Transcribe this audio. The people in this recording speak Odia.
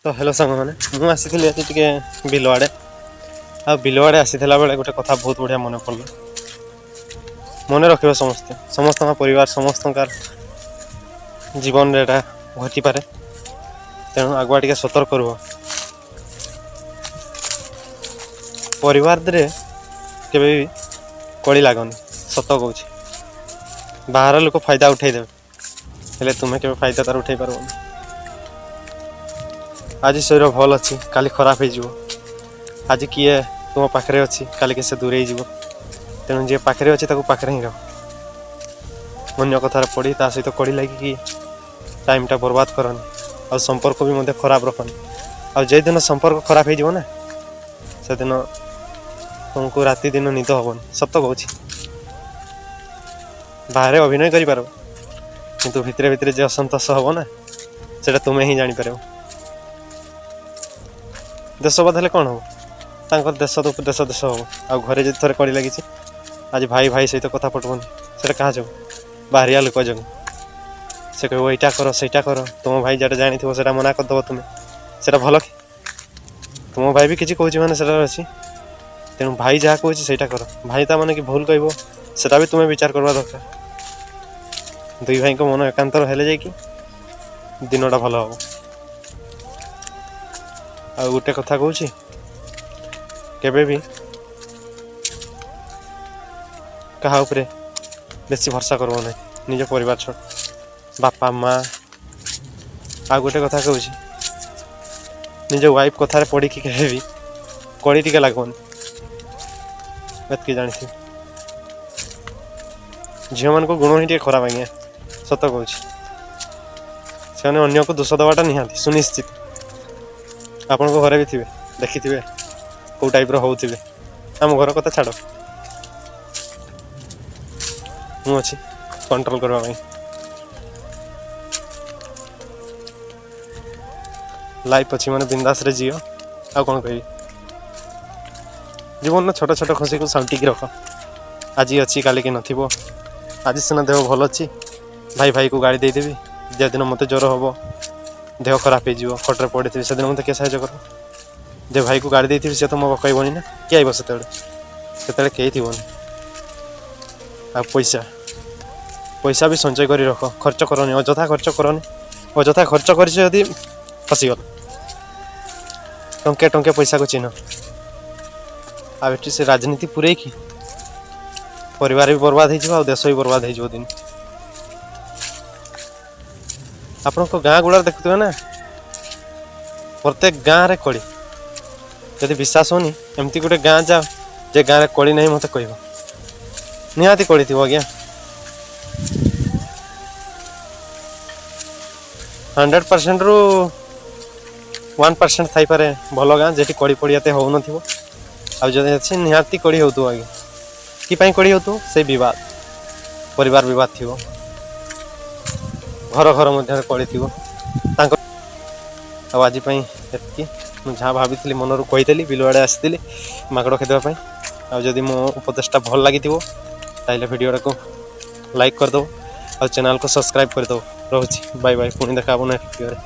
ତ ହ୍ୟାଲୋ ସାଙ୍ଗମାନେ, ମୁଁ ଆସିଥିଲି ଆଜି ଟିକେ ବିଲ ଆଡ଼େ। ଆଉ ବିଲ ଆଡ଼େ ଆସିଥିଲା ବେଳେ ଗୋଟେ କଥା ବହୁତ ବଢ଼ିଆ ମନେ ପଡ଼ିଲା। ମନେ ରଖିବ ସମସ୍ତେ, ସମସ୍ତଙ୍କ ପରିବାର, ସମସ୍ତଙ୍କର ଜୀବନରେ ଏଇଟା ଘଟିପାରେ। ତେଣୁ ଆଗୁଆ ଟିକେ ସତର୍କ ରୁହ। ପରିବାରରେ କେବେ ବି କଳି ଲାଗନି, ସତ କହୁଛି। ବାହାର ଲୋକ ଫାଇଦା ଉଠେଇ ଦେବେ, ହେଲେ ତୁମେ କେବେ ଫାଇଦା ତାର ଉଠେଇ ପାରିବନି। ଆଜି ଶରୀର ଭଲ ଅଛି, କାଲି ଖରାପ ହେଇଯିବ। ଆଜି କିଏ ତୁମ ପାଖରେ ଅଛି, କାଲିକି ସେ ଦୂରେଇ ଯିବ। ତେଣୁ ଯିଏ ପାଖରେ ଅଛି, ତାକୁ ପାଖରେ ହିଁ ରଖ। ଅନ୍ୟ କଥାରେ ପଡ଼ି ତା ସହିତ କଳି ଲାଗିକି ଟାଇମ୍ଟା ବର୍ବାଦ କରନି, ଆଉ ସମ୍ପର୍କ ବି ମଧ୍ୟ ଖରାପ ରଖନି। ଆଉ ଯେଉଁଦିନ ସମ୍ପର୍କ ଖରାପ ହେଇଯିବ ନା, ସେଦିନ ତୁମକୁ ରାତି ଦିନ ନିଦ ହେବନି, ସତ କହୁଛି। ବାହାରେ ଅଭିନୟ କରିପାରିବ, କିନ୍ତୁ ଭିତରେ ଭିତରେ ଯେ ଅସନ୍ତୋଷ ହେବ ନା, ସେଇଟା ତୁମେ ହିଁ ଜାଣିପାରିବ। ଦେଶ ବଦଲେ କ'ଣ ହେବ? ତାଙ୍କର ଦେଶ ତ ଦେଶ ଦେଶ ହେବ। ଆଉ ଘରେ ଯଦି ଥରେ କଳି ଲାଗିଛି, ଆଜି ଭାଇ ଭାଇ ସହିତ କଥା ପଟୁବନି, ସେଇଟା କାହା ଯୋଗୁଁ? ବାହାରିଆ ଲୋକ ଯୋଗୁଁ। ସେ କହିବ ଏଇଟା କର, ସେଇଟା କର। ତୁମ ଭାଇ ଯେଉଁଟା ଜାଣିଥିବ, ସେଇଟା ମନା କରିଦେବ ତୁମେ। ସେଇଟା ଭଲ କି? ତୁମ ଭାଇ ବି କିଛି କହୁଛି ମାନେ ସେଇଟା ଅଛି। ତେଣୁ ଭାଇ ଯାହା କହୁଛି, ସେଇଟା କର। ଭାଇ ତା ମାନେ କି ଭୁଲ କହିବ, ସେଟା ବି ତୁମେ ବିଚାର କରିବା ଦରକାର। ଦୁଇ ଭାଇଙ୍କ ମନ ଏକାନ୍ତର ହେଲେ ଯାଇକି ଦିନଟା ଭଲ ହେବ। ଆଉ ଗୋଟେ କଥା କହୁଛି, କେବେ ବି କାହା ଉପରେ ବେଶୀ ଭରସା କରିବ ନାହିଁ, ନିଜ ପରିବାର ଛଡ଼ା, ବାପା ମା। ଆଉ ଗୋଟେ କଥା କହୁଛି, ନିଜ ୱାଇଫ୍ କଥାରେ ପଡ଼ିକି କେବେ ବି କଳି ଟିକେ ଲାଗିବନି, ଏତିକି ଜାଣିଥିବେ। ଝିଅମାନଙ୍କ ଗୁଣ ହିଁ ଟିକେ ଖରାପ ଆଜ୍ଞା, ସତ କହୁଛି। ସେମାନେ ଅନ୍ୟକୁ ଦୋଷ ଦେବାଟା ନିହାତି ସୁନିଶ୍ଚିତ। ଆପଣଙ୍କ ଘରେ ବି ଥିବେ, ଦେଖିଥିବେ କେଉଁ ଟାଇପ୍ର ହେଉଥିବେ। ଆମ ଘର କଥା ଛାଡ଼, ମୁଁ ଅଛି କଣ୍ଟ୍ରୋଲ କରିବା ପାଇଁ। ଲାଇଫ୍ ଅଛି ମାନେ ବିନ୍ଦାସରେ ଜିଅ। ଆଉ କ'ଣ କହିବି? ଜୀବନର ଛୋଟ ଛୋଟ ଖୁସିକୁ ସାଉଁଟିକି ରଖ। ଆଜି ଅଛି, କାଲିକି ନଥିବ। ଆଜି ସିନା ଦେହ ଭଲ ଅଛି, ଭାଇ ଭାଇକୁ ଗାଳି ଦେଇଦେବି। ଯେଦିନ ମୋତେ ଜ୍ୱର ହେବ, ଦେହ ଖରାପ ହେଇଯିବ, ଖଟରେ ପଡ଼ିଥିବି, ସେଦିନ ମୋତେ କିଏ ସାହାଯ୍ୟ କରିବ? ଯେ ଭାଇକୁ ଗାଳି ଦେଇଥିବି, ସେ ତ ମୋ ପାଖକୁ ଆଇବନି ନା। କିଏ ଆଇବ ସେତେବେଳେ? ସେତେବେଳେ କେହି ଥିବନି। ଆଉ ପଇସା, ପଇସା ବି ସଞ୍ଚୟ କରି ରଖ। ଖର୍ଚ୍ଚ କରନି, ଅଯଥା ଖର୍ଚ୍ଚ କରନି। ଅଯଥା ଖର୍ଚ୍ଚ କରିଛ ଯଦି, ଫସିଗଲ। ଟଙ୍କେ ଟଙ୍କେ ପଇସାକୁ ଚିହ୍ନ। ଆଉ ଏଠି ସେ ରାଜନୀତି ପୂରେଇକି ପରିବାର ବି ବର୍ବାଦ ହେଇଯିବ, ଆଉ ଦେଶ ବି ବର୍ବାଦ ହେଇଯିବ ଦିନେ। ଆପଣଙ୍କ ଗାଁ ଗୁଡ଼ାରେ ଦେଖୁଥିବେ ନା, ପ୍ରତ୍ୟେକ ଗାଁରେ କଳି। ଯଦି ବିଶ୍ୱାସ ହେଉନି, ଏମିତି ଗୋଟେ ଗାଁ ଯାଅ ଯେ ଗାଁରେ କଳି ନାହିଁ, ମୋତେ କହିବ। ନିହାତି କଳି ଥିବ ଆଜ୍ଞା। 100%ରୁ 1% ଥାଇପାରେ ଭଲ ଗାଁ, ଯେଠି କଳି ପଡ଼ି ଏତେ ହେଉନଥିବ। ଆଉ ଯଦି ଅଛି, ନିହାତି କଳି ହେଉଥିବ ଆଜ୍ଞା। କି ପାଇଁ କଳି ହେଉଥିବ? ସେଇ ବିବାଦ, ପରିବାର ବିବାଦ ଥିବ, ଘର ଘର ମଧ୍ୟରେ କଳି ଥିବ ତାଙ୍କ। ଆଉ ଆଜି ପାଇଁ ଏତିକି। ମୁଁ ଯାହା ଭାବିଥିଲି ମନରୁ କହିଦେଲି। ବିଲଆଡ଼େ ଆସିଥିଲି ମାଙ୍କଡ଼ ଖେଦିବା ପାଇଁ। ଆଉ ଯଦି ମୋ ଉପଦେଶଟା ଭଲ ଲାଗିଥିବ, ତାହେଲେ ଭିଡ଼ିଓଟାକୁ ଲାଇକ୍ କରିଦେବ ଆଉ ଚ୍ୟାନେଲକୁ ସବସ୍କ୍ରାଇବ୍ କରିଦେବ। ରହୁଛି, ବାଇ ବାଇ। ପୁଣି ଦେଖା ହେବ ନେକ୍ସଟ ଭିଡ଼ିଓରେ।